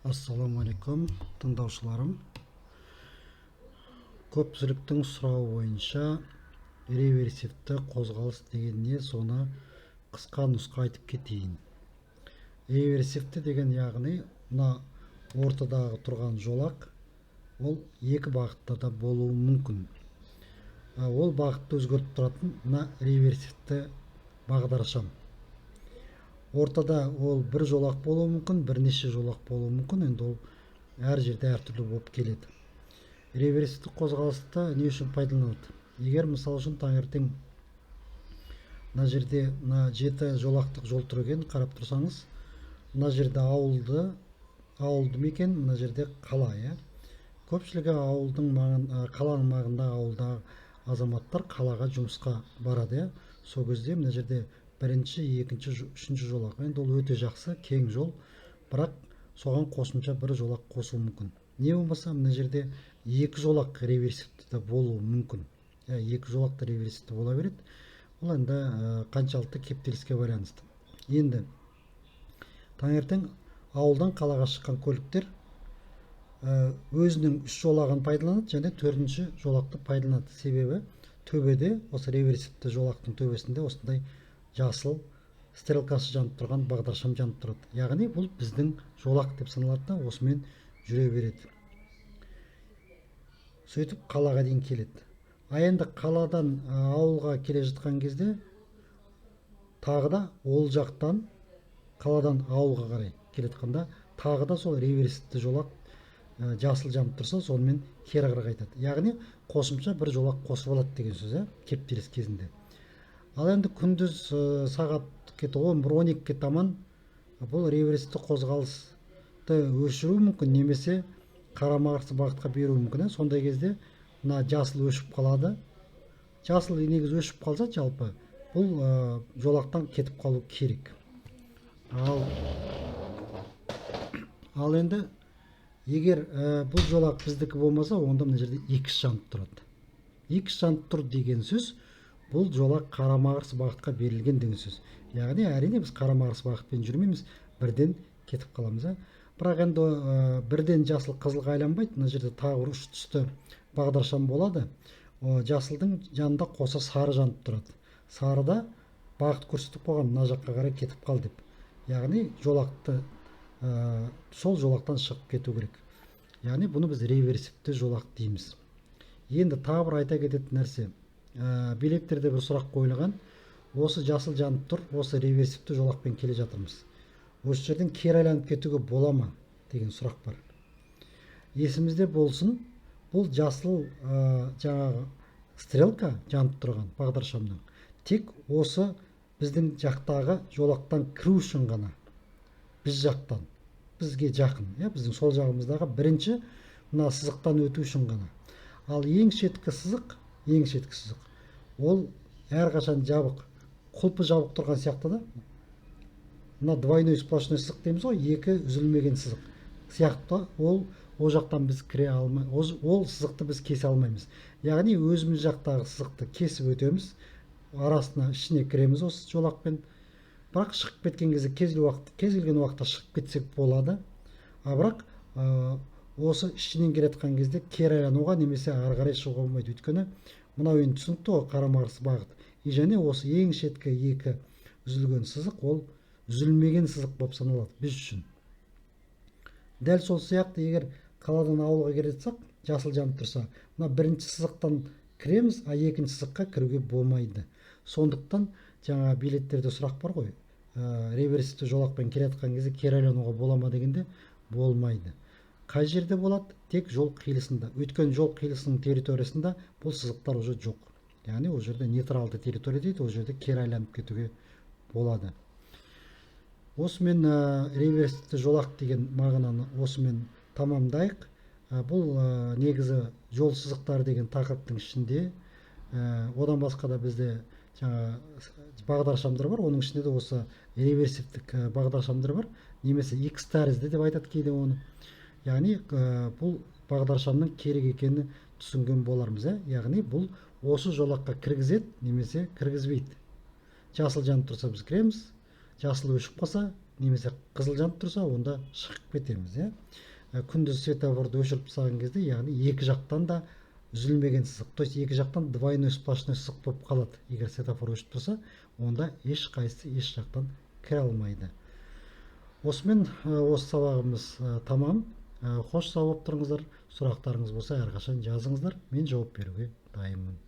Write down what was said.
Ассалаумағалейкум, тыңдаушыларым! Көпшіліктің сұрауы бойынша реверсивті қозғалыс деген не, соны қысқа нұсқа айтып кетейін. Реверсивті деген, яғни мына ортадағы тұрған жолақ, ол екі бағытта да болуы мүмкін. Ол бағытты өзгертіп тұратын мына реверсивті бағдаршам. Ортада ол бір жолақ болуы мүмкін, бірнеше жолақ болуы мүмкін, енді ол әр жерде әртүрлі болып келеді. Реверсивті қозғалысты не үшін пайдаланады? Егер, мысалы үшін, таңертең мына жерде мына жеті жолақтық жол тұр екен, қарап тұрсаңыз, мына жерде ауылды мекен, мына жерде қала, иә. Көпшілігі ауылдың маңын, қаланың маңындағы ауылдағы азаматтар қалаға жұмысқа барады, иә. Сол кезде мына жерде бірінші, екінші, үшінші жолақ, енді ол өте жақсы, кең жол, бірақ соған қосымша бір жолақ қосу мүмкін. Не болмаса мына жерде екі жолақ реверсивті де болуы мүмкін, иә, екі жолақ та реверсивті бола береді. Ол енді қаншалықты кептеліске байланысты. Енді таңертең ауылдан қалаға шыққан көліктер өзінің үш жолағын пайдаланады және төртінші жолақты пайдаланады. Себебі төбеде, осы реверсивті жолақтың төбесінде осындай жасыл стрелкасы жанып тұрған бағдаршам жанып тұрады, яғни бұл біздің жолақ деп саналады да, осымен жүре береді. Сөйтіп қалаға дейін келеді. А енді қаладан ауылға келе жатқан кезде тағы да ол жақтан, қаладан ауылға қарай келе жатқанда, тағы да сол реверсивті жолақ жасыл жанып тұрса, сонымен кері қарай қайтады, яғни қосымша бір жолақ қосып алады деген сөз, иә, кептеліс кезінде. Ал енді күндіз сағат где 11, 12-ге таман бұл реверсивті қозғалысты өшіру мүмкін немесе қарама қарсы бағытқа беруі мүмкін, иә. Сондай кезде мына жасыл өшіп қалады. Жасыл негізі өшіп қалса, жалпы бұл жолақтан кетіп қалу керек. Ал енді егер бұл жолақ біздікі болмаса, онда мына жерде X жанып тұрады. X жанып тұр деген сөз — бұл жолақ қарама қарсы бағытқа берілген деген сөз. Яғни, әрине, біз қарама қарсы бағытпен жүрмейміз, бірден кетіп қаламыз, иә. Бірақ енді бірден жасыл қызылға айланбайды. Мына жерде тағы бір үш түсті бағдаршам болады. О, жасылдың жанында қоса сары жанып тұрады. Сарыда бағыт көрсетіп қойған, мына жаққа қарай кетіп қал деп, яғни жолақты сол жолақтан шығып кету керек. Яғни бұны біз реверсивті жолақ дейміз. Енді тағы бір айта кететін нәрсе, билеттерде бір сұрақ қойылған: осы жасыл жанып тұр, осы реверсивті жолақпен келе жатырмыз, осы жерден кері айланып кетуге бола ма деген сұрақ бар. Есімізде болсын, бұл жасыл жаңағы стрелка жанып тұрған бағдаршамның тек осы біздің жақтағы жолақтан кіру үшін ғана, біз жақтан, бізге жақын, иә, біздің сол жағымыздағы бірінші мына сызықтан өту үшін ғана. Ал ең шеткі сызық, ең шеткі сызық ол әрқашан жабық, құлпы жабық тұрған сияқты да. Мына двойной сплошной сызық дейміз ғой, екі үзілмеген сызық сияқты. Ол жақтан біз кіре алмай, ол сызықты біз кесе алмаймыз. Яғни өзіміз жақтағы сызықты кесіп өтеміз, арасына, ішіне кіреміз осы жолақпен. Бірақ шығып кеткен кезде кез келген уақытта шығып кетсек болады. А бірақ осы ішінен келе жатқан кезде кері айлануға немесе ары қарай шығуға болмайды. Өйткені мынау енді түсінікті ғой, қарама қарсы бағыт. И және осы ең шеткі екі үзілген сызық ол үзілмеген сызық болып саналады біз үшін. Дәл сол сияқты, егер қаладан ауылға келе жатсақ, жасыл жанып тұрса, мына бірінші сызықтан кіреміз, а екінші сызыққа кіруге болмайды. Сондықтан жаңа билеттерде сұрақ бар ғой, реверсивті жолақпен келе жатқан кезде кері айлануға бола ма дегенде, болмайды. Қай жерде болады? Тек жол қиылысында. Өйткені жол қиылысының территориясында бұл сызықтар уже жоқ, яғни ол жерде нейтралды территория дейді, ол жерде кері айланып кетуге болады. Осымен реверсивті жолақ деген мағынаны осымен тамамдайық. Бұл негізі жол сызықтары деген тақырыптың ішінде, одан басқа да бізде жаңа бағдаршамдар бар, оның ішінде де осы реверсивтік бағдаршамдар бар немесе X тәрізді деп айтады кейде оны. Яғни бұл бағдаршамның керек екенін түсінген болармыз, иә. Яғни бұл осы жолаққа кіргізеді немесе кіргізбейді. Жасыл жанып тұрса, біз кіреміз, жасыл өшіп қалса Немесе қызыл жанып тұрса, онда шығып кетеміз, иә. Күндіз светофорды өшіріп тастаған кезде, яғни екі жақтан да үзілмеген сызық, то есть екі жақтан двойной сплошной сызық болып қалады. Егер светофор өшіп тұрса, онда ешқайсысы еш жақтан кіре алмайды. Осымен осы сабағымыз тамам. Қош, сау болып тұрыңыздар. Сұрақтарыңыз болса, әрқашан жазыңыздар, мен жауап беруге дайынмын.